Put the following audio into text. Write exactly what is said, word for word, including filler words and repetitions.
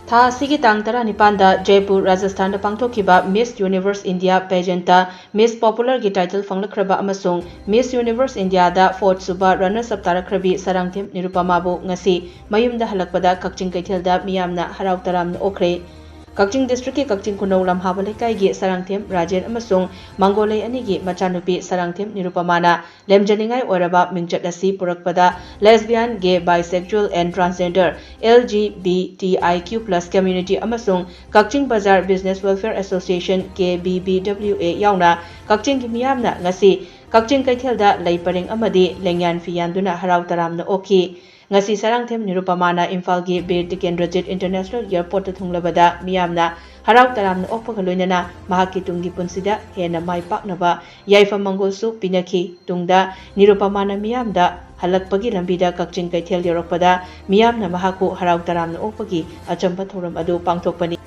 ꯊꯥ ꯑꯁꯤꯒꯤ ꯇꯥꯡ ꯇꯔꯥꯅꯤꯄꯥꯟꯗ ꯖꯥꯏꯄꯨꯔ, ꯔꯥꯖꯁꯊꯥꯟꯗ ꯄꯥꯡꯊꯣꯛꯈꯤꯕ Miss Universe India pageantꯇ Miss Popularꯒꯤ title ꯐꯪꯂꯛꯈ꯭ꯔꯕ ꯑꯃꯁꯨꯡ Miss Universe Indiaꯗ fourth ꯁꯨꯕ runners up ꯇꯥꯔꯛꯈ꯭ꯔꯕꯤ ꯁꯔꯥꯡꯊꯦꯝ ꯅꯤꯔꯨꯄꯃꯥꯕꯨ ꯉꯁꯤ ꯃꯌꯨꯝꯗ ꯍꯜꯂꯛꯄꯗ ꯀꯛꯆꯤꯡ ꯀꯩꯊꯦꯜꯗ ꯃꯤꯌꯥꯝꯅ ꯍꯔꯥꯎ ꯇꯔꯥꯝꯅ ꯑꯣꯛꯈ꯭ꯔꯦ꯫ ꯀꯛꯆꯤꯡ districtꯀꯤ ꯀꯛꯆꯤꯡ ꯈꯨꯅꯧ ꯂꯝꯍꯥꯕ ꯂꯩꯀꯥꯏꯒꯤ ꯁꯔꯥꯡꯊꯦꯝ ꯔꯥꯖꯦꯟ ꯑꯃꯁꯨꯡ ꯃꯪꯒꯣꯂꯩ ꯑꯅꯤꯒꯤ ꯃꯆꯥꯅꯨꯄꯤ ꯁꯔꯥꯡꯊꯦꯝ ꯅꯤꯔꯨꯄꯃꯥꯅ ꯂꯦꯝꯖꯅꯤꯡꯉꯥꯏ ꯑꯣꯏꯔꯕ ꯃꯤꯡꯆꯠ ꯑꯁꯤ ꯄꯨꯔꯛꯄꯗ lesbian, gay, bisexual and transgender, L G B T I Q plus community ꯑꯃꯁꯨꯡ ꯀꯛꯆꯤꯡ ꯕꯖꯥꯔ Business Welfare Association, K B B W A ꯌꯥꯎꯅ ꯀꯛꯆꯤꯡꯒꯤ ꯃꯤꯌꯥꯝꯅ ꯉꯁꯤ ꯀꯛꯆꯤꯡ ꯀꯩꯊꯦꯜꯗ ꯂꯩ ꯄꯔꯦꯡ ꯑꯃꯗꯤ ꯂꯦꯡꯌꯥꯟ ꯐꯤꯌꯥꯟꯗꯨꯅ ꯍꯔꯥꯎ ꯇꯔꯥꯝꯅ ꯑꯣꯛꯈꯤ꯫ ꯉꯁꯤ ꯁꯔꯥꯡꯊꯦꯝ ꯅꯤꯔꯨꯄꯃꯥꯅ ꯏꯝꯐꯥꯜꯒꯤ ꯕꯤꯔ ꯇꯤꯀꯦꯟꯗ꯭ꯔꯖꯤꯠ International Airportꯇ ꯊꯨꯡꯂꯕꯗ ꯃꯤꯌꯥꯝꯅ ꯍꯔꯥꯎ ꯇꯔꯥꯝꯅ ꯑꯣꯛꯄꯒ ꯂꯣꯏꯅꯅ ꯃꯍꯥꯛꯀꯤ ꯇꯨꯡꯒꯤ ꯄꯨꯟꯁꯤꯗ ꯍꯦꯟꯅ ꯃꯥꯏ ꯄꯥꯛꯅꯕ ꯌꯥꯏꯐ ꯃꯪꯒꯣꯜꯁꯨ ꯄꯤꯅꯈꯤ꯫ ꯇꯨꯡꯗ ꯅꯤꯔꯨꯄꯃꯥꯅ ꯃꯤꯌꯥꯝꯗ ꯍꯜꯂꯛꯄꯒꯤ ꯂꯝꯕꯤꯗ ꯀꯛꯆꯤꯡ ꯀꯩꯊꯦꯜ ꯌꯧꯔꯛꯄꯗ ꯃꯤꯌꯥꯝꯅ ꯃꯍꯥꯛꯄꯨ ꯍꯔꯥꯎ ꯇꯔꯥꯝꯅ ꯑꯣꯛꯄꯒꯤ ꯑꯆꯝꯕ ꯊꯧꯔꯝ ꯑꯗꯨ ꯄꯥꯡꯊꯣꯛꯄꯅꯤ꯫